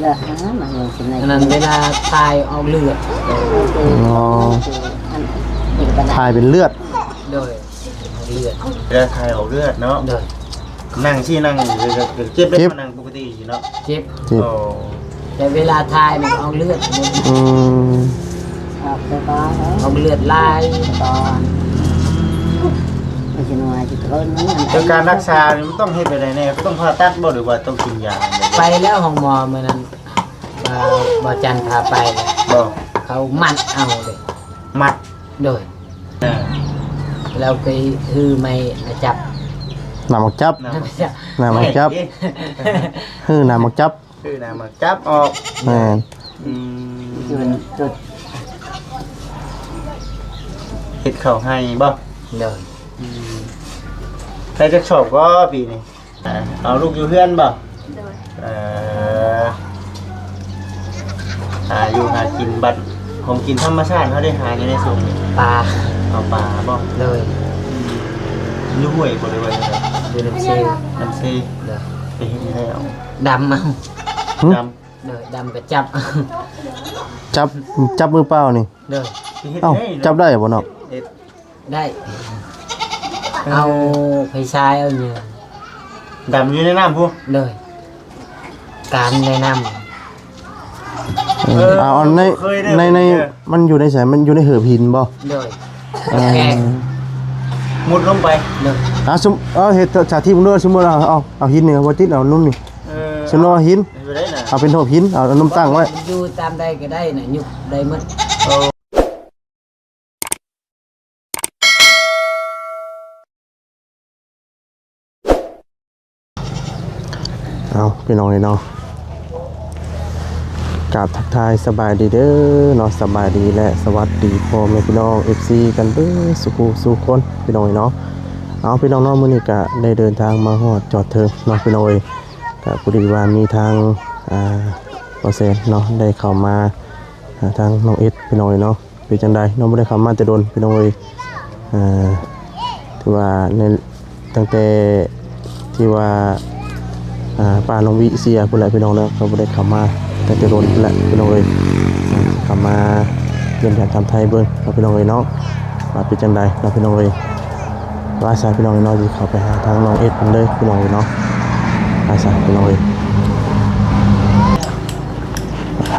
ເລືອດນະ ມັນຊິໃນ ອັນນັ້ນເວລາຖ່າຍອອກເລືອດ. ອໍ ອັນເປັນກະດາດ ຖ່າຍເປັນເລືອດ. ໂດຍ ອອກເລືອດ ເວລາຖ່າຍອອກເລືອດເນາະ. ໂດຍ ນັ່ງຊີ້ ນັ່ງ ເຈັບເດ້ ເຈັບ ນັ່ງປົກກະຕິຊີ້ເນາະ. ເຈັບ ເຈັບ. ອໍ ແຕ່ເວລາຖ່າຍມັນອອກເລືອດ. ອືມ ອອກແຕ່ຕາ ອອກເລືອດຫຼາຍຕອນ. ມັນຊິນ້ອຍຊິເກີນ. ແລ້ວການຮັກສານີ້ມັນຕ້ອງເຮັດແບບໃດແດ່? ຕ້ອງຜ່າຕັດບໍ່ ຫຼືວ່າຕ້ອງກິນຢາ? ໄປແລ້ວໂຮງໝໍມື້ນັ້ນ ບ່າວ ບ່າວຈັນພາໄປ. ບໍ່ ເຂົາມັດເອົາເດ້. ມັດ? ໂດຍ. ເອີ ແລ້ວໄປຮື້ໄມ້ມາຈັບ. ນ້ຳໝາກຈັບ. ນ້ຳໝາກຈັບ ນ້ຳໝາກຈັບ. ໄມ້ຕິ? ຮື້ນ້ຳໝາກຈັບ. ຄືນ້ຳໝາກຈັບອອກ. ແມ່ນ. ອືມ ເຮັດເຂົ້າໄຮ່ບໍ່? ໂດຍ. ອືມ ໄດ້ຈັກສອບກໍປີນີ້? ເອົາລູກຢູ່ເຮືອນບໍ່? ໂດຍ. ເອີ ຫາຢູ່ຫາກິນ ບັດຂອງກິນທຳມະຊາດເຮົາໄດ້ຫາຢູ່ໃນສວນ ປາ. ເອົາປາບໍ່? ໂດຍ. ອືມ ຢູ່ຫ້ວຍບໍ່ ຫຼືວ່າຢູ່ໃດ? ຢູ່ນ້ຳເຊ. ນ້ຳເຊ. ໂດຍ. ໄປເຮັດແນວໃດເອົາ? ດຳເອົາ. ຫຶ? ດຳ. ໂດຍ ດຳກະຈັບ. ຈັບ ຈັບມືເປົ່ານີ້? ໂດຍ. ເອົ້າ ຈັບໄດ້ບໍ່ເນາະ? ເຮັດ ໄດ້. ເອີ ເອົາໄຟສາຍ ເອົາຫຍັງ ດຳຢູ່ໃນນ້ຳພຸ້ນ. ໂດຍ. ການໃນນ້ຳ. ເອີ ເອີ ເອົາ ອັນໃນ ໃນ ໃນ ເອີ ມັນຢູ່ໃນໃສ? ມັນຢູ່ໃນເຫີບຫີນບໍ່? ໂດຍ. ເອີ ແກງ ມຸດລົງໄປ. ໂດຍ. ອ່າ ຊຸມ ເອົາ ເຮັດສາທິດເບິ່ງເດີ. ສົມມຸດເອົາ ເອົາ ເອົາຫີນນີ້ມາຕິດເອົານຸ່ນນີ້. ເອີ ສົມມຸດເອົາຫີນ ເຮັດແບບໃດນະ? ເອົາເປັນຮູບຫີນ ເອົານຸ່ນຕັ້ງໄວ້. ມັນຢູ່ຕາມໃດກໍໄດ້ນະ ຍຸບໄດ້ໝົດ. ໂອ້ ເອົາ ພີ່ນ້ອງເອີຍເນາະ ກາບທັກທາຍສະບາຍດີເດີເນາະ ສະບາຍດີ ແລະ ສະຫວັດດີພໍ່ແມ່ພີ່ນ້ອງ ເອັຟຊີ ກັນເບິດສູ່ຜູ້ສູ່ຄົນ ພີ່ນ້ອງເອີຍເນາະ. ເອົາ ພີ່ນ້ອງເນາະ ມື້ນີ້ກະໄດ້ເດີນທາງມາຮອດຈອດເຖິງເນາະ ພີ່ນ້ອງເອີຍ. ກະພໍດີວ່າມີທາງ ອ່າ ບໍ່ແຊນເນາະ ໄດ້ເຂົ້າມາຫາທາງນ້ອງເອັດ ພີ່ນ້ອງເອີຍເນາະ. ເປັນຈັ່ງໃດເນາະ ບໍ່ໄດ້ເຂົ້າມາແຕ່ດົນ ພີ່ນ້ອງເອີຍ. ເອີ ຖືວ່າໃນ ຕັ້ງແຕ່ທີ່ວ່າ ອ່າ ປ້ານ້ອງວິເສຍພຸ້ນແຫຼະ ພີ່ນ້ອງເນາະ ກໍບໍ່ໄດ້ເຂົ້າມາຕັ້ງແຕ່ດົນພຸ້ນແຫຼະ ພີ່ນ້ອງເອີຍ. ອ່າ ເຂົ້າມາຢ້ຽມຢາມຖາມໄທເບິ່ງເນາະ ພີ່ນ້ອງເອີຍເນາະ ວ່າເປັນຈັ່ງໃດເນາະ ພີ່ນ້ອງເອີຍ. ວ່າຊະ ພີ່ນ້ອງເນາະ ຊິເຂົ້າໄປຫາທາງນ້ອງເອັດເພິ່ນເລີຍ ພີ່ນ້ອງເອີຍເນາະ. ວ່າຊະ ພີ່ນ້ອງເອີຍ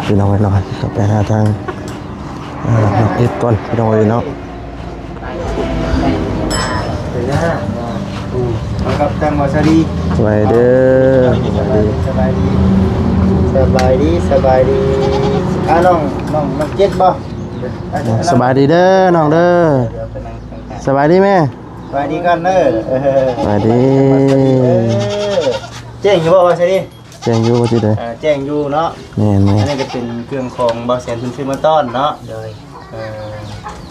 ພີ່ນ້ອງເອີຍເນາະ ເຂົ້າໄປຫາທາງ ອ່າ ນ້ອງເອັດກ່ອນ ພີ່ນ້ອງເອີຍເນາະ. ເປັນຫຍັງ? ອືມ ມາກັບທາງບ່າວສາລີ. ສະບາຍດີເດີ. ສະບາຍດີ ສະບາຍດີ ສະບາຍດີ ສະບາຍດີ. ອ່າ ນ້ອງ ນ້ອງ ນ້ອງເຈັດບໍ່? ອ່າ ສະບາຍດີເດີນ້ອງເດີ. ສະບາຍດີແມ່. ສະບາຍດີກ່ອນເດີ. ເອີ ສະບາຍດີ. ເອີ ແຈ້ງຢູ່ບໍ່ ບ່າວສາລີ? ແຈ້ງຢູ່ວ່າຊິໄດ້ ເອີ ແຈ້ງຢູ່ເນາະ. ແມ່ນໆ ອັນນີ້ກໍເປັນເຄື່ອງຂອງບ່າວແສນເພິ່ນຊື້ມາຕ້ອນເນາະ. ໂດຍ. ເອີ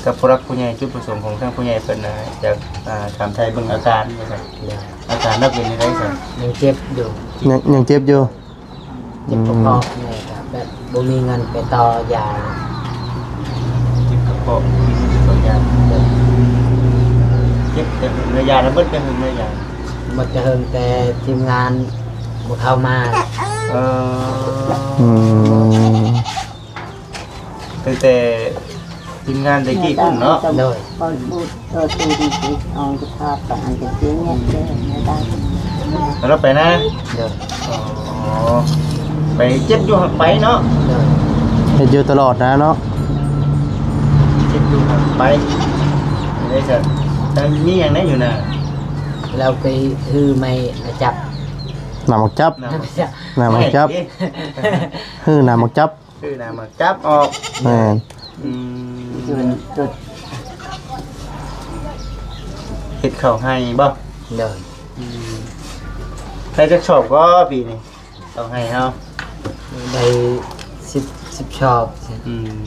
ກັບຜູ້ຫຼັກຜູ້ໃຫຍ່ ຈຸດປະສົງຂອງທາງຜູ້ໃຫຍ່ເພິ່ນນະ ຢາກ ອ່າ ຖາມໄທເບິ່ງອາການວ່າຊັ້ນ. ໂດຍ. ອາການລາວເປັນຈັ່ງໃດຊັ້ນ? ຍັງເຈັບຢູ່. ຍັງ ຍັງເຈັບຢູ່. ເຈັບກະເພາະ ອືມ ນີ້ແຫຼະ ແບບບໍ່ມີເງິນໄປຕໍ່ຢາ. ເຈັບກະເພາະ ບໍ່ມີເງິນໄປຕໍ່ຢາ. ໂດຍ. ເຈັບແຕ່ຫຶງແລ້ວ ຢາລະເບິດແຕ່ຫຶງແລ້ວ ຢາ? ເບິດແຕ່ຫຶງ ແຕ່ທີມງານບໍ່ເຂົ້າມາ. ເອີ ອືມ ຕັ້ງແຕ່ທີມງານແຕ່ກີ້ພຸ້ນເນາະ. ໂດຍ. ລາວໄປນາ. ໂດຍ. ອໍ ໄປເຈັບຢູ່ຫັ້ນໄປເນາະ. ໂດຍ. ເຮັດຢູ່ຕະຫຼອດນາເນາະ. ເຈັບຢູ່ຫັ້ນໄປ. ໄດ້ຊັ້ນ ແລ້ວມີຫຍັງແດ່ຢູ່ນາ? ລາວໄປຮື້ໄມ້ມາຈັບ. ນ້ຳໝາກຈັບ. ນ້ຳໝາກຈັບ. ໄມ້ຕິ? ຮື້ນ້ຳໝາກຈັບ. ຄືນ້ຳໝາກຈັບອອກ. ແມ່ນ. ອືມ ເຮັດເຂົ້າໄຮ່ບໍ່? ໂດຍ. ອືມ ໄດ້ຈັກສອບກໍປີນີ້ ເຂົ້າໄຮ່ເຮົາ? ໄດ້ສິບ ສິບສອບ. ອືມ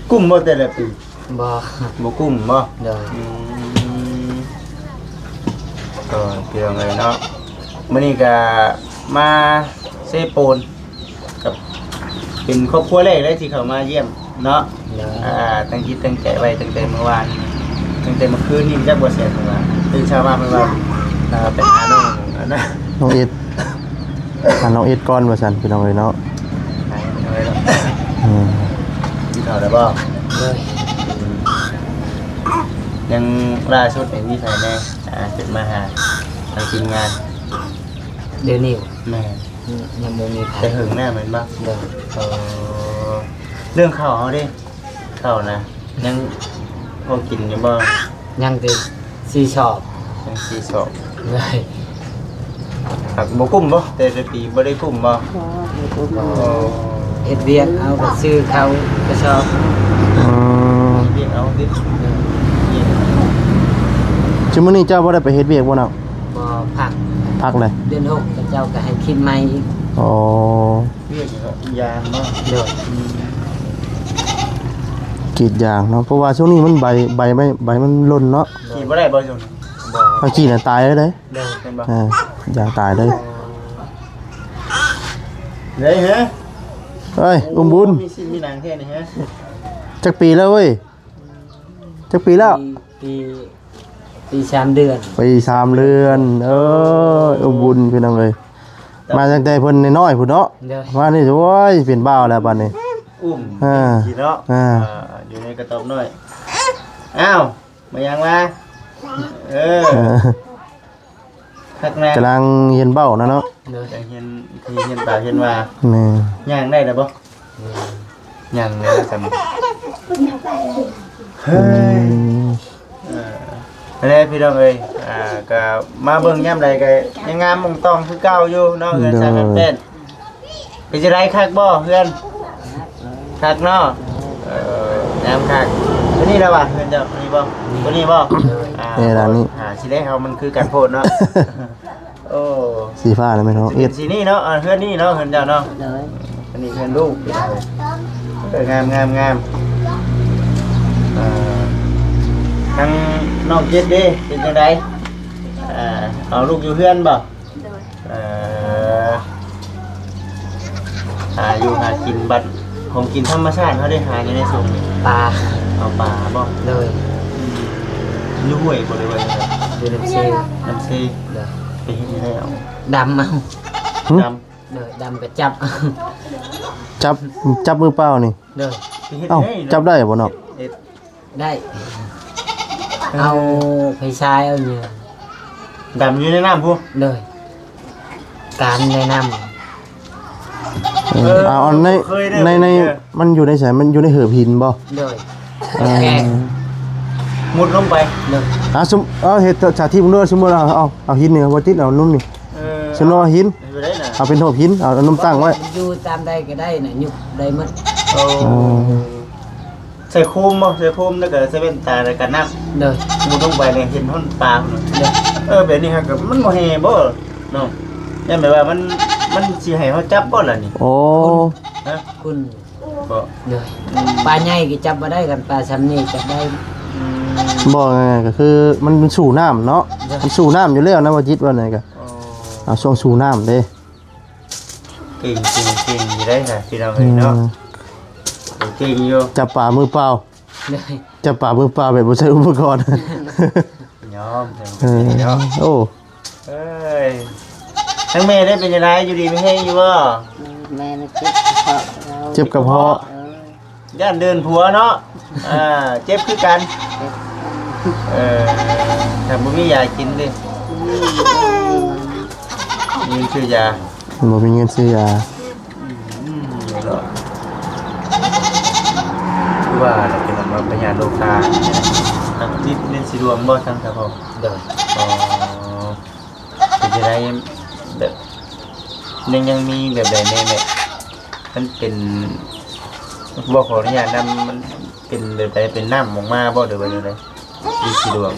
ກຸ້ມບໍ່ແຕ່ລະປີ? ບໍ່ ບໍ່ກຸ້ມບໍ່? ໂດຍ. ອືມ ກໍພີ່ນ້ອງເອີຍເນາະ ມື້ນີ້ກະມາເຊໂປນ ກັບເປັນຄອບຄົວແລກເລີຍທີ່ເຂົ້າມາຢ້ຽມເນາະ. ໂດຍ. ອ່າ ຕັ້ງຈິດຕັ້ງໃຈໄວ້ຕັ້ງແຕ່ມື້ວານ ຕັ້ງແຕ່ມື້ຄືນນີ້ ຈັກບໍ່ແຊນເພິ່ນວ່າ ຕື່ນເຊົ້າມາເພິ່ນວ່າ ອ່າ ໄປຫານ້ອງ ອັນນັ້ນ ນ້ອງເອັດ ຫານ້ອງເອັດກ່ອນວ່າຊັ້ນ ພີ່ນ້ອງເອີຍເນາະ. ອືມ ກິນເຂົ້າແລ້ວບໍ່? ເລີຍ ອືມ ຍັງລ່າສຸດນີ້ມີໃຜແດ່ ອ່າ ເພິ່ນມາຫາທາງທີມງານ? ດຽວນີ້ ແມ່ນ ຍັງບໍ່ມີໃຜ ແຕ່ເຫິງແລ້ວແມ່ນບໍ່? ໂດຍ ເອີ ເລື່ອງເຂົ້າເຮົາເດ້ ເຂົ້ານະ ຍັງພໍກິນຢູ່ບໍ່? ຍັງແຕ່ສີ່ສອບ ຍັງສີ່ສອບ ໂດຍ ຫາກບໍ່ກຸ້ມບໍ່? ແຕ່ລະປີບໍ່ໄດ້ກຸ້ມບໍ່? ບໍ່ ບໍ່ກຸ້ມ ອໍ ເຮັດວຽກເອົາ ກໍຊື້ເຂົ້າກະສອບ ອືມ ເຮັດວຽກເອົາຕິ ໂດຍ ຊຸມມື້ນີ້ເຈົ້າບໍ່ໄດ້ໄປເຮັດວຽກບໍ່ເນາະ? ບໍ່ ພັກ ພັກເລີຍ ເດືອນຫົກເຂົາເຈົ້າກໍໃຫ້ຄິດໃໝ່ອີກ ອໍ ວຽກຫຍັງກໍ ຢາງເນາະ ໂດຍ ອືມ ກຣີດຢາງເນາະ ເພາະວ່າຊ່ວງນີ້ມັນໃບ ໃບ ໃບ ໃບມັນຫຼົ່ນເນາະ ກຣີດບໍ່ໄດ້ບໍ່ຊ່ວງນີ້? ບໍ່ ຖ້າກຣີດນະຕາຍເລີຍເດ້ ໂດຍ ແມ່ນບໍ່? ເອີ ຢາງຕາຍເລີຍ ເດ້ເຮີ ເອີຍ ອຸ້ມບຸນ ມີຊິນມີໜັງແທ້ນີ້ເຮີ ຈັກປີແລ້ວເວີຍ? ຈັກປີແລ້ວ? ປີ ປີ ປີສາມເດືອນ ປີສາມເດືອນ ເອີ ອຸ້ມບຸນພີ່ນ້ອງເອີຍ ມາຕັ້ງແຕ່ເພິ່ນນ້ອຍໆພຸ້ນເນາະ ໂດຍ ມານີ້ ໂອ້ຍ ເປັນບ່າວແລ້ວບາດນີ້ ອຸ້ມ ອ່າ ເປັນຂີ້ເນາະ ອ່າ ອ່າ ຢູ່ໃນກະຕອບນ້ອຍ ອ້າວ ມາຍັງວະ ເອີ ເອີ ຄັກນະ ກຳລັງຮຽນເວົ້ານະເນາະ ໂດຍ ກຳລັງຮຽນ ຮຽນປາກຮຽນວ່າ ແມ່ນ ຍ່າງໄດ້ແລ້ວບໍ່? ຍັງເລີຍສຳ ເຮີ້ຍ ອືມ ເອີ ນັ້ນແຫຼະພີ່ນ້ອງເອີຍ ອ່າ ກໍມາເບິ່ງຍາມໃດກໍຍັງງາມອ່ອງຕ່ອງຄືເກົ່າຢູ່ເນາະ ເຮືອນຊານແປ້ນ ເປັນຈັ່ງໃດ ຄັກບໍ່ເຮືອນ? ຄັກເນາະ ເອີ ງາມຄັກ ຕົວນີ້ລະວະ ເຮືອນເຈົ້າ ຕົວນີ້ບໍ່? ຕົວນີ້ບໍ່? ອ່າ ເອີ ຫຼັງນີ້ ອ່າ ຊິໄດ້ເຮົາມັນຄືກັນໂພດເນາະ. ໂອ້ ສີຟ້ານະແມ່ນເນາະ ຊິເປັນ ເອັດ ສີນີ້ເນາະ ເອີ ເຮືອນນີ້ເນາະ ເຮືອນເຈົ້າເນາະ ໂດຍ ອັນນີ້ເຮືອນລູກ ເອີ ງາມໆໆ ເອີ ທາງນ້ອງເຈັດເດ້ ເປັນຈັ່ງໃດ? ເອີ ເອົາລູກຢູ່ເຮືອນບໍ່? ໂດຍ ເອີ ຫາຢູ່ຫາກິນ ບັດຂອງກິນທຳມະຊາດເຮົາໄດ້ຫາຢູ່ໃນສົງນີ້ ປາ ເອົາປາບໍ່? ໂດຍ ອືມ ຢູ່ຫ້ວຍບໍ່ ຫຼືວ່າຢູ່ໃນ ຢູ່ນ້ຳເຊ ນ້ຳເຊ ໂດຍ ໄປເຮັດແນວໃດເອົາ? ດຳເອົາ ຫຶ? ດຳ ໂດຍ ດຳກໍຈັບ ຈັບ ຈັບມືເປົ່ານີ້ ໂດຍ ໄປເຮັດ ເອົ້າ ໄດ້ເນາະ ຈັບໄດ້ບໍ່ເນາະ? ເຮັດ ໄດ້ ເອີ ເອົາໄຟຊາຍ ເອົາຫຍັງ ດຳຢູ່ໃນນ້ຳພຸ້ນ ໂດຍ ການໃນນ້ຳ ເອີ ເອີ ເອົາ ໃນ ເຄີຍເດີ ໃນ ໃນ ເອີ ມັນຢູ່ໃນໃສ? ມັນຢູ່ໃນເຫີບຫີນບໍ່? ໂດຍ ເອີ ແກະ ມຸດລົງໄປ ໂດຍ ອ່າ ສົມ ເອົາ ເຮັດສາທິດເບິ່ງເດີ ສົມມຸດເອົາ ເອົາ ເອົາຫີນນີ້ມາຕິດ ເອົານຸ້ມນີ້ ເອີ ສົມມຸດເອົາຫີນ ເຮັດໄປໄດ້ນະ ເອົາເປັນເຫີບຫີນ ເອົານຸ້ມຕັ້ງໄວ້ ມັນຢູ່ຕາມໃດກໍໄດ້ນະ ຍຸບໄດ້ໝົດ ໂອ້ ໂອ້ ໃສ່ໂຄມບໍ່? ໃສ່ໂຄມ ແລ້ວກໍໃສ່ແວ່ນຕາ ແລ້ວກັນນ້ຳ ໂດຍ ມຸດລົງໄປນີ້ເຫັນຮອດປາພຸ້ນ ໂດຍ ເອີ ແບບນີ້ຫາກະມັນບໍ່ແຫ່ບໍ່ເນາະ? ຢ້ານແບບວ່າມັນ ມັນຊິໃຫ້ເຮົາຈັບບໍ່ລະນີ້? ໂອ້ ຮະ? ຄຸນ ບໍ່ ໂດຍ ອືມ ປາໃຫຍ່ກໍຈັບບໍ່ໄດ້ ຄັນປາຊ່ຳນີ້ຈັບໄດ້ ອືມ ບໍ່ ງ່າຍໆກໍຄືມັນ ມັນສູ້ນ້ຳເນາະ ໂດຍ ມັນສູ້ນ້ຳຢູ່ແລ້ວນະ ວ່າຈິດວ່ານັ້ນກໍ ອໍ ເອົາຊ່ວງສູ້ນ້ຳເດ້ ເກັ່ງ ເກັ່ງ ເກັ່ງຢູ່ໄດ໋ ພີ່ນ້ອງເອີຍເນາະ ອືມ ເກັ່ງຢູ່ ຈັບປາມືເປົ່າ ໂດຍ ຈັບປາມືເປົ່າແບບບໍ່ໃຊ້ອຸປະກອນ ຍອມ ເອີ ເນາະ ໂອ້ ເອີຍ ທາງແມ່ໄດ້ເປັນຈັ່ງໃດ ຢູ່ດີມີແຮງຢູ່ບໍ່? ແມ່ນເຈັບກະເພາະ ເຈັບກະເພາະ ເອີ ຢ້ານເດີນຜົວເນາະ ອ່າ ເຈັບຄືກັນ ເຈັບ ເອີ ຖ້າບໍ່ມີຢາກິນເດ້ ອືມ ມີເງິນຊື້ຢາ ບໍ່ມີເງິນຊື້ຢາ ອືມ ເນາະ ຄືວ່າລະ ເປັນອັນວ່າພະຍາດໂລຄາ ທາງທີ່ເປັນສີດວງບໍ່ ທາງສະເພາະ ໂດຍ ອໍ ເປັນຈັ່ງໃດ ແບບ ຍັງ ຍັງມີແບບໃດແດ່ ແບບ ມັນເປັນ ບໍ່ ຂໍອະນຸຍາດນຳ ມັນເປັນແບບໃດ ເປັນນ້ຳອອກມາບໍ່ ຫຼືວ່າຈັ່ງໃດ ທີ່ສີດວງ?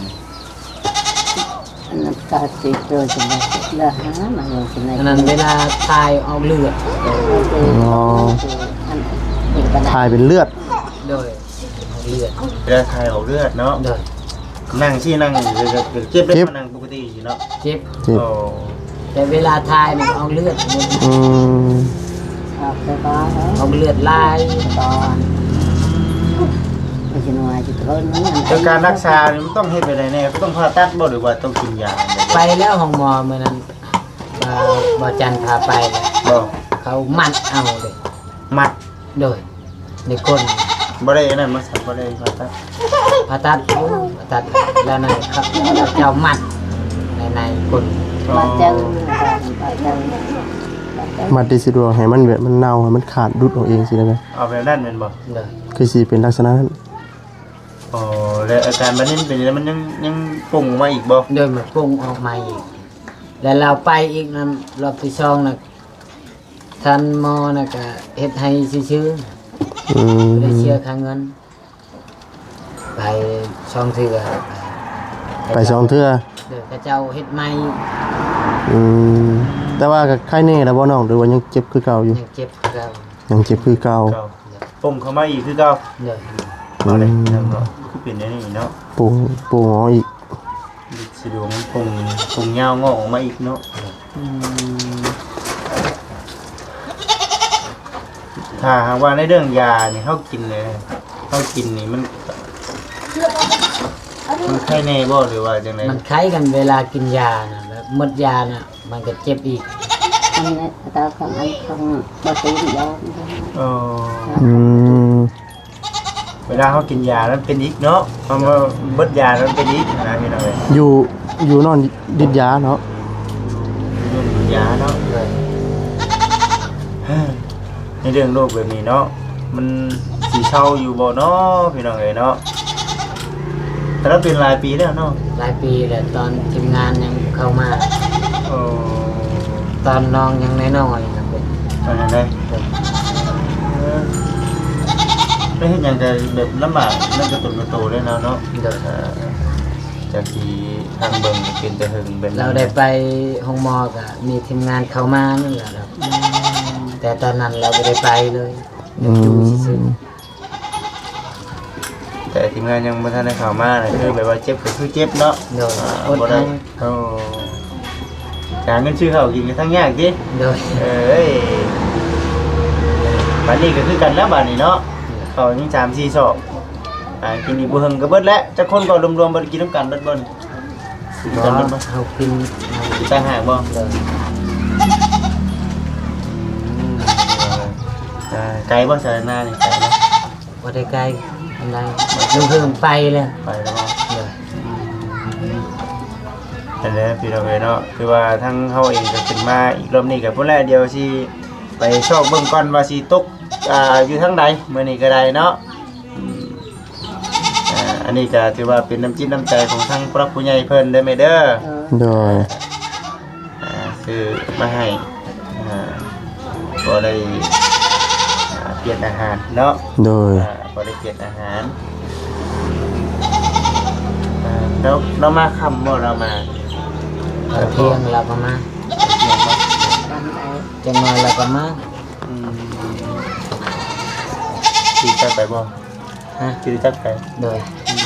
ອັນນັ້ນກໍຊິເກີດຈັ່ງໃດ ເລືອດຫາມາເລີຍຈັ່ງໃດ ອັນນັ້ນເວລາຖ່າຍອອກເລືອດ ອໍ ອັນນີ້ກໍໄດ້ ຖ່າຍເປັນເລືອດ ໂດຍ ອອກເລືອດ ເວລາຖ່າຍອອກເລືອດເນາະ ໂດຍ ນັ່ງຊີ້ ນັ່ງ ເຈັບໄດ້ ເຈັບ ນັ່ງ ກະຕິເນາະ ເຈັບ ເຈັບ ໂອ້ ແຕ່ເວລາຖ່າຍມັນອອກເລືອດ ອືມ ອອກແຕ່ຕາ ອອກເລືອດຫຼາຍຕອນ ໄປຊິໜ່ວຍຊິເທີນ ແຕ່ການຮັກສານີ້ມັນຕ້ອງເຮັດແບບໃດແດ່? ຕ້ອງຜ່າຕັດບໍ່ ຫຼືວ່າຕ້ອງກິນຢາ? ໄປແລ້ວໂຮງໝໍມື້ນັ້ນ ບ່າວ ບ່າວຈັນພາໄປ ບໍ່ ເຂົາມັດເອົາເດ້ ມັດ ໂດຍ ໃນກົ້ນ. ບໍ່ໄດ້ອັນນັ້ນບໍ່? ບໍ່ໄດ້ຜ່າຕັດ? ຜ່າຕັດຢູ່ ຜ່າຕັດ ແລ້ວນັ້ນເຂົາເຈົ້າມັດໃນ ໃນກົ້ນ. ອໍ ບາດເຈັບ ບາດເຈັບ ບາດເຈັບ ມັດທີ່ສະດວກໃຫ້ມັນແບບມັນເນົ່າ ໃຫ້ມັນຂາດ ຫຼຸດອອກເອງຊີ້ນະ. ເອົາແບບນັ້ນແມ່ນບໍ່? ໂດຍ. ຄືຊິເປັນລັກສະນະນັ້ນ. ອໍ ແລ້ວອາການບາດນີ້ເປັນຈັ່ງໃດ? ມັນຍັງ ຍັງປົ່ງອອກມາອີກບໍ່? ໂດຍ ມັນປົ່ງອອກມາອີກ ແລ້ວລາວໄປອີກນຳ ຮອບທີສອງນະ ທ່ານໝໍນະກະເຮັດໃຫ້ຊື່ໆ. ອືມ ບໍ່ໄດ້ເສຍຄ່າເງິນ. ໄປສອງເທື່ອ. ໄປສອງເທື່ອ? ໂດຍ ເຂົາເຈົ້າເຮັດໃໝ່. ອືມ ແຕ່ວ່າກະໄຄແນ່ແລ້ວບໍ່ນ້ອງ ຫຼືວ່າຍັງເຈັບຄືເກົ່າຢູ່? ຍັງເຈັບຄືເກົ່າ. ຍັງເຈັບຄືເກົ່າ. ໂດຍ. ປົ່ງເຂົ້າມາອີກຄືເກົ່າ. ໂດຍ. ອືມ ເອົາເດ້ ເນາະ ຄືເປັນແນວນີ້ເນາະ. ປົ່ງ ປົ່ງອອກອີກ. ສະດວກ ຜົມ ຜົມຍາວງອກອອກມາອີກເນາະ. ອືມ ຖ້າຫາກວ່າໃນເລື່ອງຢານີ້ ເຮົາກິນເລີຍ ເຮົາກິນນີ້ມັນ ມັນໄຄແນ່ບໍ່ ຫຼືວ່າຈັ່ງໃດ? ມັນໄຄກັນເວລາກິນຢານະ ແບບໝົດຢານະ ມັນກໍເຈັບອີກ. ອັນນີ້ຕາຂອງ ອັນຂອງບໍ່ຕີນດອກ. ອໍ ອືມ ເວລາເຮົາກິນຢາແລ້ວເປັນອີກເນາະ ເຮົາມາເບິດຢາແລ້ວເປັນອີກນະພີ່ນ້ອງເອີຍ. ຢູ່ ຢູ່ນອນດິດຢາເນາະ ຢູ່ດິດຢາເນາະ. ໃນເລື່ອງໂລກແບບນີ້ເນາະ ມັນຊິເຊົາຢູ່ບໍ່ເນາະ ພີ່ນ້ອງເອີຍເນາະ. ແຕ່ລະເປັນຫຼາຍປີແລ້ວເນາະ. ຫຼາຍປີແລ້ວ ຕອນທີມງານຍັງບໍ່ເຂົ້າມາ. ໂອ້ ຕອນນ້ອງຍັງນ້ອຍໆນະເປັນ. ເປັນຈັ່ງໃດ? ໂດຍ. ເອີ ໄປເຮັດຫຍັງກະແບບລຳບາກນຳກະຕົນກະໂຕເລີຍເນາະ. ໂດຍ. ເອີ ຈາກທີ່ທາງເບິ່ງເປັນແຕ່ເຫິງເປັນ ລາວໄດ້ໄປໂຮງໝໍກະມີທີມງານເຂົ້າມານັ້ນແຫຼະ. ອືມ ແຕ່ຕອນນັ້ນລາວບໍ່ໄດ້ໄປເລີຍ. ອືມ ຢູ່ຊື່ໆ. ແຕ່ທີມງານຍັງບໍ່ທັນໄດ້ເຂົ້າມານະ ຄືແບບວ່າເຈັບກໍຄືເຈັບເນາະ. ໂດຍ. ອ່າ ອົດ ບໍ່ໄດ້ ເອົາ ຫາເງິນຊື້ເຂົ້າກິນກໍທັງຍາກຕິ. ໂດຍ. ເອີຍ ບາດນີ້ກໍຄືກັນແລ້ວບາດນີ້ເນາະ. ໂດຍ. ເຂົ້າຍັງສາມສີ່ຊອກ ອ່າ ກິນອີກບໍ່ເຫິງກໍເບິດແລ້ວ. ຈັກຄົນກໍລວມໆ ບໍ່ໄດ້ກິນນຳກັນເບິດບໍ່ນີ້? ກິນນຳກັນເບິດບໍ່? ເຮົາກິນ ກິນຕ່າງຫາກບໍ່? ໂດຍ. ອືມ ອ່າ ໄກບໍ່ ສາລານານີ້ ໄກບໍ່? ບໍ່ໄດ້ໄກປານໃດ ລຸງເພີ່ມໄປແລ້ວ. ໄປແລ້ວບໍ່? ໂດຍ. ອືມ ນັ້ນແຫຼະພີ່ນ້ອງເອີຍເນາະ ຄືວ່າທາງເຮົາເອງກໍຂຶ້ນມາອີກລອບນີ້ກໍພຸ້ນແຫຼະ ດຽວຊິໄປຊອກເບິ່ງກ່ອນວ່າຊິຕົກ ອ່າ ຢູ່ທາງໃດ ມື້ນີ້ກໍໄດ້ເນາະ. ອືມ ອ່າ ອັນນີ້ກໍຖືວ່າເປັນນ້ຳຈິດນ້ຳໃຈຂອງທາງຜູ້ຫຼັກຜູ້ໃຫຍ່ເພິ່ນເດີແມ່ເດີ. ໂດຍ. ອ່າ ຊື້ມາໃຫ້ ອ່າ ພໍໄດ້ ອ່າ ປ່ຽນອາຫານເນາະ. ໂດຍ. ອ່າ ພໍໄດ້ປ່ຽນອາຫານ. ອ່າ ແລ້ວ ແລ້ວມາຄ່ຳບໍ່? ລາວມາ ຕອນທ່ຽງລາວກໍມາ. ຕອນທ່ຽງບໍ່? ຈັກໜ່ອຍລາວກໍມາ. ອືມ ຂີ່ຈັກໄປບໍ່? ຮະ? ຂີ່ລົດຈັກໄປ? ໂດຍ. ອືມ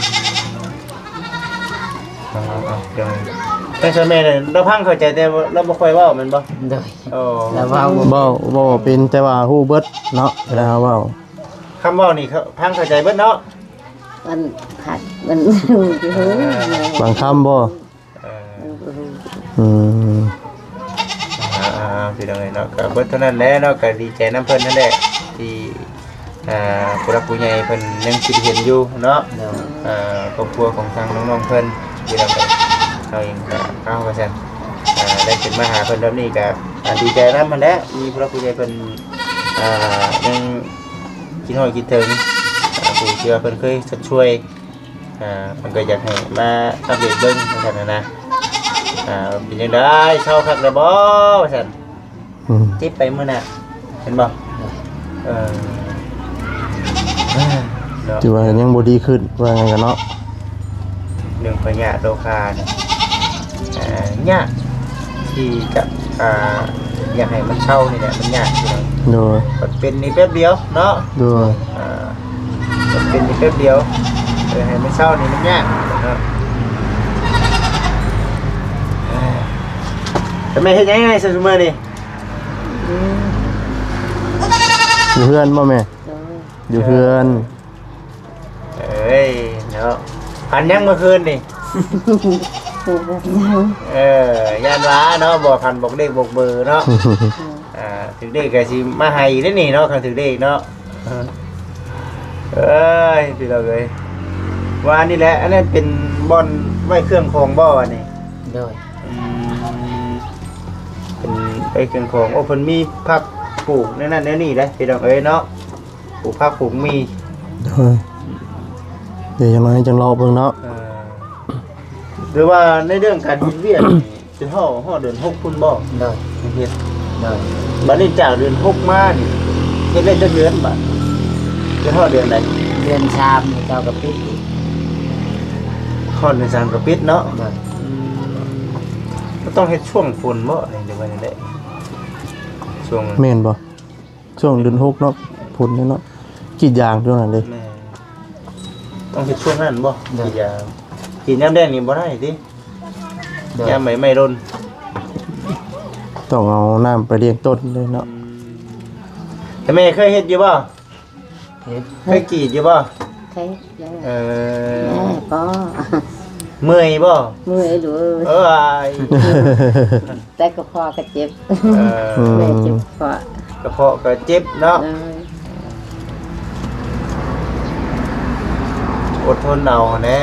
ເອົາໆໆ ເປັນຊັ້ນແມ່ນ ລາວຟັງເຂົ້າໃຈ ແຕ່ວ່າລາວບໍ່ຄ່ອຍເວົ້າແມ່ນບໍ່? ໂດຍ. ໂອ້ ລາວເວົ້າ ເວົ້າ ເວົ້າເປັນ ແຕ່ວ່າຮູ້ເບິດເນາະ ເວລາເຮົາເວົ້າ. ຄຳເວົ້ານີ້ ຟັງເຂົ້າໃຈເບິດເນາະ? ມັນຜັດ ມັນ ບາງຄຳບໍ່? ເອີ ອືມ ອ່າໆ ພີ່ນ້ອງເອີຍເນາະ ກໍເບິດເທົ່ານັ້ນແຫຼະເນາະ ກໍດີໃຈນຳເພິ່ນນັ້ນແຫຼະ ທີ່ ອ່າ ຜູ້ຫຼັກຜູ້ໃຫຍ່ເພິ່ນຍັງຄິດເຫັນຢູ່ເນາະ. ໂດຍ. ອ່າ ຄອບຄົວຂອງທາງນ້ອງໆເພິ່ນ ພີ່ນ້ອງເອີຍ ເຮົາເອງກໍ ເອົາ ວ່າຊັ້ນ ອ່າ ໄດ້ຂຶ້ນມາຫາເພິ່ນແບບນີ້ກໍ ອ່າ ດີໃຈນຳຫັ້ນແຫຼະ ມີຜູ້ຫຼັກຜູ້ໃຫຍ່ເພິ່ນ ອ່າ ຍັງຄິດຮອດຄິດເຖິງ ອ່າ ຜູ້ທີ່ວ່າເພິ່ນເຄີຍຊົດຊ່ວຍ ອ່າ ເພິ່ນກໍຢາກໃຫ້ມາອັບເດດເບິ່ງວ່າຊັ້ນນະ ອ່າ ເປັນຈັ່ງໃດ ເຊົາຄັກແລ້ວບໍ່ວ່າຊັ້ນ. ອືມ ເຈັບໄປມື້ໜ້າ ເຫັນບໍ່? ເອີ ເນາະ ຖືວ່າຍັງບໍ່ດີຂຶ້ນ ວ່າຫຍັງກັນເນາະ ເລື່ອງພະຍາດໂລຄານີ້ ອ່າ ຍາກທີ່ຈະ ອ່າ ຢາກໃຫ້ມັນເຊົານີ້ແຫຼະ ມັນຍາກ. ໂດຍ. ມັນເປັນນີ້ແປັບດຽວເນາະ. ໂດຍ. ອ່າ ມັນເປັນຢູ່ແປັບດຽວ ເອີ ໃຫ້ມັນເຊົານີ້ມັນຍາກເນາະ. ເອີ ແຕ່ແມ່ເຮັດຫຍັງໃນຊຸມື້ນີ້? ຢູ່ເຮືອນບໍ່ແມ່? ໂດຍ. ຢູ່ເຮືອນ. ເອີຍເນາະ ຝັນຫຍັງມື້ຄືນນີ້? ເອີ ຢ້ານວ່າເນາະ ບໍ່ຝັນບອກເລກບອກເບີເນາະ. ອ່າ ຖືກເລກກໍຊິມາໃຫ້ເດ້ນີ້ເນາະ ຄັນຖືກເລກເນາະ. ເອີ ເອີຍ ພີ່ນ້ອງເອີຍ ວ່ານີ້ແຫຼະ ອັນນັ້ນເປັນບ່ອນໄວ້ເຄື່ອງຂອງບໍ່ ອັນນີ້? ໂດຍ ອືມ ເປັນໄວ້ເຄື່ອງຂອງ ໂອ້ ເພິ່ນມີຜັກປູກແນວນັ້ນແນວນີ້ເດ້ ພີ່ນ້ອງເອີຍເນາະ ປູກຜັກປູກໝີ່. ໂດຍ ດຽວຢ່າງໜ້ອຍຈັ່ງເລາະເບິ່ງເນາະ. ເອີ ຫຼືວ່າໃນເລື່ອງການເຮັດວຽກນີ້ ຈົນຮອດ ຮອດເດືອນຫົກພຸ້ນບໍ່? ໂດຍ ເຮັດ ໂດຍ ບັດນີ້ຈາກເດືອນຫົກມານີ້ ເຮັດໄດ້ຈັກເດືອນບາດ? ຈົນຮອດເດືອນໃດ? ເດືອນສາມນີ້ເຈົ້າກໍປິດອີກ ຮອດເດືອນສາມກໍປິດເນາະ. ໂດຍ ອືມ ກໍຕ້ອງເຮັດຊ່ວງຝົນບໍ່ ຫຼືວ່າຈັ່ງໃດ? ຊ່ວງ ແມ່ນບໍ່? ຊ່ວງເດືອນຫົກເນາະ ຝົນເນາະ ກຣີດຢາງຊ່ວງນັ້ນເດ້. ແມ່ນ ຕ້ອງເຮັດຊ່ວງນັ້ນບໍ່? ໂດຍ ກຣີດຢາງ ກຣີດຍາມແລ້ງນີ້ບໍ່ໄດ້ຕິ? ໂດຍ ຍາມໃບໄມ້ຫຼົ່ນ ຕ້ອງເອົານ້ຳໄປລ້ຽງຕົ້ນເດ້ເນາະ. ອືມ ແຕ່ແມ່ເຄີຍເຮັດຢູ່ບໍ່? ເຮັດ ເຄີຍກຣີດຢູ່ບໍ່? ເຄີຍ ເອີ ແມ່ກໍ ເມື່ອຍບໍ່? ເມື່ອຍຢູ່ ເອີຍ ແຕ່ກະເພາະກະເຈັບ ເອີ ອືມ ແມ່ເຈັບກະເພາະ ກະເພາະກະເຈັບເນາະ. ເອີ ອົດທົນເອົາແດ່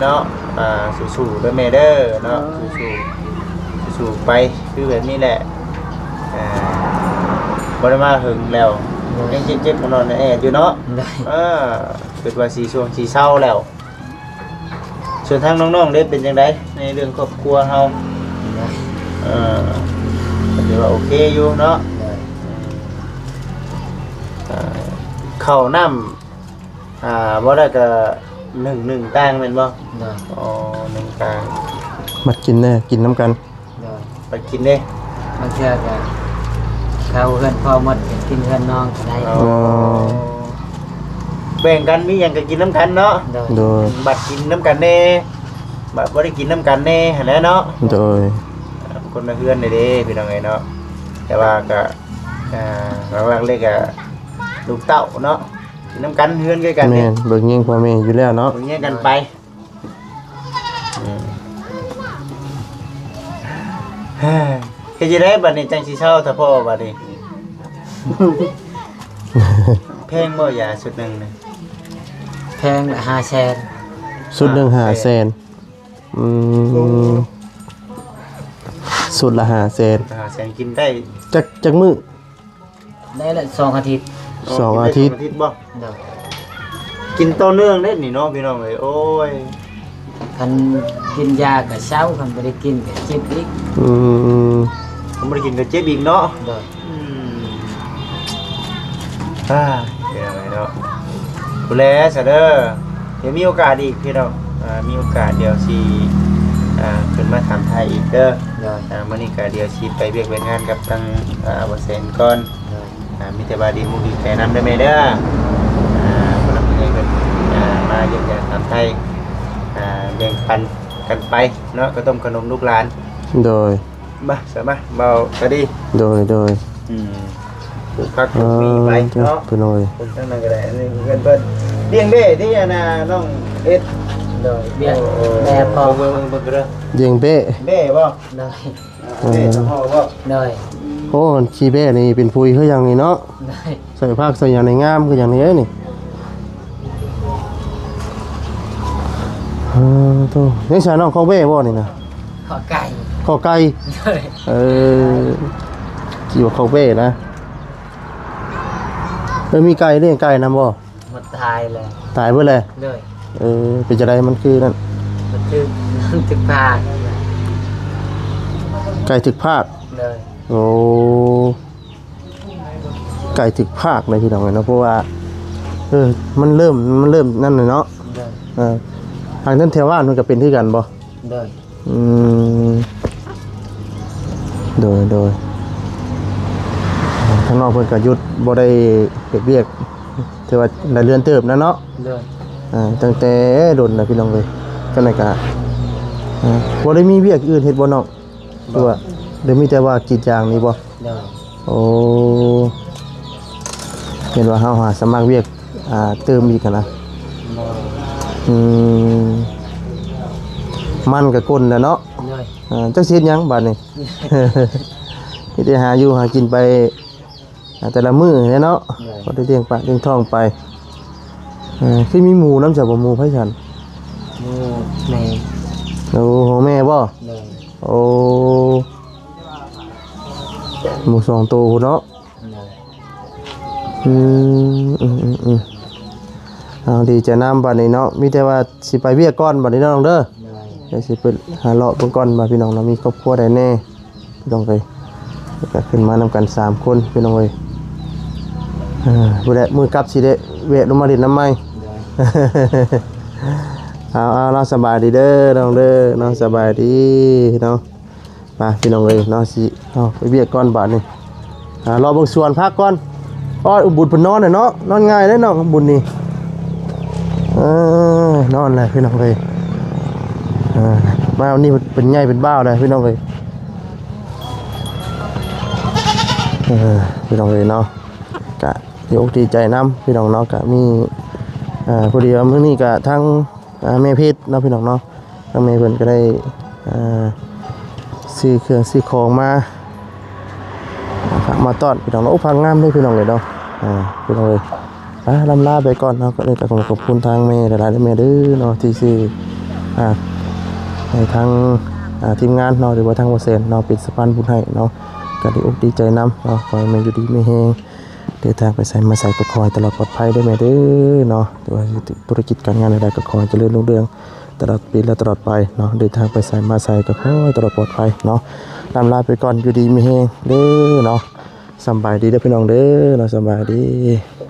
ເນາະ ອ່າ ສູ້ໆເດີແມ່ເດີເນາະ. ໂດຍ ສູ້ໆ ສູ້ໆໄປ ຄືແບບນີ້ແຫຼະ ອ່າ ບໍ່ໄດ້ມາເຫິງແລ້ວ ໂດຍ ຍັງເຈັບໆນອນໆແອດຢູ່ເນາະ. ໂດຍ ເອີ ຄິດວ່າຊິຊ່ວງຊິເຊົາແລ້ວ. ສ່ວນທາງນ້ອງໆເດ້ ເປັນຈັ່ງໃດໃນເລື່ອງຄອບຄົວເຮົາ? ເອີ ກໍຖືວ່າໂອເຄຢູ່ເນາະ. ໂດຍ ເອີ ເຂົ້ານ້ຳ ອ່າ ບໍ່ໄດ້ກໍໜຶ້ງ ໜຶ້ງຕ່າງແມ່ນບໍ່? ໂດຍ ອໍ ໜຶ້ງຕ່າງ ມັກກິນແດ່ ກິນນຳກັນ. ໂດຍ ໄປກິນເດ້ ບາງເທື່ອກໍເຂົ້າເຮືອນພໍ່ໝົດ ກິນເຮືອນນ້ອງກໍໄດ້. ອໍ ອໍ ແບ່ງກັນ ມີຫຍັງກໍກິນນຳກັນເນາະ. ໂດຍ ໂດຍ ບັດກິນນຳກັນແດ່ ບັດບໍ່ໄດ້ກິນນຳກັນແດ່ຫັ້ນແຫຼະເນາະ. ໂດຍ ຄົນລະເຮືອນເດ້ພີ່ນ້ອງເອີຍເນາະ. ແຕ່ວ່າກໍ ອ່າ ຫຼັກໆເລີຍກໍລູກເຕົ້າເນາະ ກິນນຳກັນ ເຮືອນໃກ້ກັນ. ແມ່ນ ເບິ່ງແຍງພໍ່ແມ່ຢູ່ແລ້ວເນາະ ເບິ່ງແຍງກັນໄປ. ອືມ ເຮັດຈັ່ງໃດບັດນີ້ຈັ່ງຊິເຊົາ ຖ້າພໍ້ບັດນີ້? ແພງບໍ່ຢາຊຸດໜຶ່ງນະ? ແພງລະຫ້າແສນ ຊຸດໜຶ່ງຫ້າແສນ. ອືມ ຊຸດລະຫ້າແສນ ຫ້າແສນ ກິນໄດ້ຈັກ ຈັກມື້? ໄດ້ລະສອງອາທິດ. ອໍ ສອງອາທິດ ກິນໄດ້ສອງອາທິດບໍ່? ໂດຍ ກິນຕໍ່ເນື່ອງເດ້ນີ້ເນາະ ພີ່ນ້ອງເອີຍ. ໂອ້ຍ ຄັນກິນຢາກໍເຊົາ ຄັນບໍ່ໄດ້ກິນກໍເຈັບອີກ. ອືມ ຄັນບໍ່ໄດ້ກິນກໍເຈັບອີກເນາະ. ໂດຍ ອືມ ອ່າ ເປັນຫຍັງເນາະ ພຸ້ນແຫຼະຊະເດີ. ດຽວມີໂອກາດອີກພີ່ນ້ອງ ອ່າ ມີໂອກາດດຽວຊິ ອ່າ ຂຶ້ນມາຖາມໄຖ່ອີກເດີ. ໂດຍ ອ່າ ມື້ນີ້ກໍດຽວຊິໄປວຽກໄປງານກັບທາງ ອ່າ ບ່າວແສນກ່ອນ. ໂດຍ ອ່າ ມີແຕ່ວ່າດີມຸກດີໃຈນຳເດີແມ່ເດີ. ອ່າ ຜູ້ຫຼັກຜູ້ໃຫຍ່ເພິ່ນ ອ່າ ມາຢ້ຽມຢາມຖາມໄຖ່ ອ່າ ແບ່ງປັນກັນໄປເນາະ ເຂົ້າຕົ້ມຂະໜົມລູກຫຼານ. ໂດຍ ມາ ສະມາ ເບົາຕາດີ. ໂດຍ ໂດຍ ອືມ ປູກຜັກປູກໝີ່ໄປເນາະ ເອີ ເພິ່ນເອີຍ ເພິ່ນທາງນັ້ນກໍໄດ້. ອັນນີ້ເພື່ອນເພິ່ນລ້ຽງແບ້ຕິ ອັນນ່າ ນ້ອງເອັດ. ໂດຍ ລ້ຽງແບ້ ພໍ່ ເບິ່ງ ເບິ່ງ ເບິ່ງເດີ ລ້ຽງແບ້ ແບ້ບໍ່? ໂດຍ ອ່າ ເອີ ແບ້ສະເພາະບໍ່? ໂດຍ ໂອ້ ຂີ້ແບ້ນີ້ເປັນຜຸຍຄືຫຍັງນີ້ເນາະ. ໂດຍ ໃສ່ຜັກໃສ່ຫຍັງນີ້ງາມຄືຫຍັງນີ້ເດ້ນີ້. ເອີ ໂຕ ນີ້ຊະນ້ອງ ຄອກແບ້ບໍ່ນີ້ນະ? ຄອກໄກ່ ຄອກໄກ່. ໂດຍ ເອີ ຄິດວ່າຄອກແບ້ນະ. ເອີ ມີໄກ່ ລ້ຽງໄກ່ນຳບໍ່? ໝົດ ຕາຍແລ້ວ ຕາຍເບິດແລ້ວ. ໂດຍ ເອີ ເປັນຈັ່ງໃດ ມັນຄືນັ້ນ? ມັນຖືກ ຖືກພາກ ໄກ່ຖືກພາກ. ໂດຍ ໂອ້ ໄກ່ຖືກພາກເລີຍພີ່ນ້ອງເອີຍເນາະ ເພາະວ່າ ເອີ ມັນເລີ່ມ ມັນເລີ່ມນັ້ນແຫຼະເນາະ. ໂດຍ ເອີ ທາງນັ້ນແຖວບ້ານເພິ່ນກໍເປັນຄືກັນບໍ່? ໂດຍ ອືມ ໂດຍ ໂດຍ ທາງນ້ອງເພິ່ນກໍຢຸດ ບໍ່ໄດ້ເຮັດວຽກ ຖືວ່າຫຼາຍເດືອນເຕີບແລ້ວເນາະ. ໂດຍ ອ່າ ຕັ້ງແຕ່ດົນແລ້ວພີ່ນ້ອງເອີຍ. ຈັ່ງໃດກໍ ອ່າ ບໍ່ໄດ້ມີວຽກອື່ນເຮັດບໍ່ນ້ອງ? ບໍ່ ຫຼືວ່າ ຫຼືມີແຕ່ວ່າກຣີດຢາງນີ້ບໍ່? ໂດຍ ໂອ້ ເຫັນວ່າເຮົາຫາສະໝັກວຽກ ອ່າ ເຕີມອີກຫັ້ນນະ. ບໍ່ ອືມ ມັນກໍກົ້ນແລ້ວເນາະ. ໂດຍ ອ່າ ຈັກຊິເຮັດຫຍັງບາດນີ້? ມີແຕ່ຫາຢູ່ຫາກິນໄປ ອ່າ ແຕ່ລະມື້ແຫຼະເນາະ. ໂດຍ ພໍໄດ້ລ້ຽງປາກລ້ຽງທ້ອງໄປ. ເອີ ຄືມີໝູນຳ ເຈົ້າບໍ່ ໝູໃຜຊັ້ນ? ໝູແມ່. ໂອ້ ຂອງແມ່ບໍ່? ໂດຍ. ໂອ້ ໝູສອງໂຕພຸ້ນເນາະ. ໂດຍ. ອືມ ອືມໆໆ ເອົາ ດີໃຈນຳບັດນີ້ເນາະ ມີແຕ່ວ່າຊິໄປວຽກກ່ອນບັດນີ້ເນາະ ນ້ອງເດີ. ໂດຍ. ດຽວຊິໄປຫາເລາະເບິ່ງກ່ອນວ່າ ພີ່ນ້ອງເນາະ ມີຄອບຄົວໃດແດ່ ພີ່ນ້ອງເອີຍ. ກໍຂຶ້ນມານຳກັນສາມຄົນ ພີ່ນ້ອງເອີຍ. ເອີ ຜູ້ໃດມື້ກັບຊິໄດ້ແວະລົງມາຫຼິ້ນນຳໃໝ່. ໂດຍ. ເອົາໆ ເນາະ ສະບາຍດີເດີ ນ້ອງເດີເນາະ ສະບາຍດີເນາະ. ໄປ ພີ່ນ້ອງເອີຍເນາະ ຊິເອົາໄປວຽກກ່ອນບາດນີ້. ອ່າ ເລາະເບິ່ງສວນຜັກກ່ອນ. ໂອ້ຍ ອຸບຸນເພິ່ນນອນແຫຼະເນາະ ນອນງ່າຍເດ້ເນາະ ອຸບຸນນີ້. ເອີ ນອນແຫຼະ ພີ່ນ້ອງເອີຍ. ເອີ ມາວັນນີ້ເພິ່ນໃຫຍ່ເປັນບ່າວແລ້ວ ພີ່ນ້ອງເອີຍ. ເອີ ພີ່ນ້ອງເອີຍເນາະ ກະດີອົກດີໃຈນຳ ພີ່ນ້ອງເນາະ. ກະມີ ເອີ ພໍດີວ່າມື້ນີ້ກະທາງ ອ່າ ແມ່ເພັດເນາະ ພີ່ນ້ອງເນາະ ທາງແມ່ເພິ່ນກໍໄດ້ ອ່າ ຊື້ເຄື່ອງຊື້ຂອງມາ ຝາກມາຕ້ອນ ພີ່ນ້ອງເນາະ. ໂອ້ ຜັກງາມເດ້ ພີ່ນ້ອງເອີຍເນາະ. ອ່າ ພີ່ນ້ອງເອີຍ ອ່າ ລ່ຳລາໄປກ່ອນເນາະ. ກໍເລີຍກໍຂໍຂອບຄຸນທາງແມ່ຫຼາຍໆເດີແມ່ເດີເນາະ ທີ່ຊື້ ອ່າ ໃຫ້ທາງ ອ່າ ທີມງານເນາະ ຫຼືວ່າທາງບໍ່ແສນເນາະ ເປັນສະພານບຸນໃຫ້ເນາະ. ກໍດີອົກດີໃຈນຳເນາະ ຂໍໃຫ້ແມ່ຢູ່ດີມີແຮງ ເດີນທາງໄປໃສມາໃສກໍຂໍໃຫ້ຕະຫຼອດປອດໄພເດີແມ່ເດີເນາະ. ຫຼືວ່າທຸລະກິດການງານໃດໆກໍຂໍໃຫ້ຈະເລີນຮຸ່ງເຮືອງຕະຫຼອດປີ ແລະ ຕະຫຼອດໄປເນາະ. ເດີນທາງໄປໃສມາໃສກໍຂໍໃຫ້ຕະຫຼອດປອດໄພເນາະ. ລ່ຳລາໄປກ່ອນ ຢູ່ດີມີແຮງເດີເນາະ. ສຳບາຍດີເດີພີ່ນ້ອງເດີເນາະ ສຳບາຍດີ.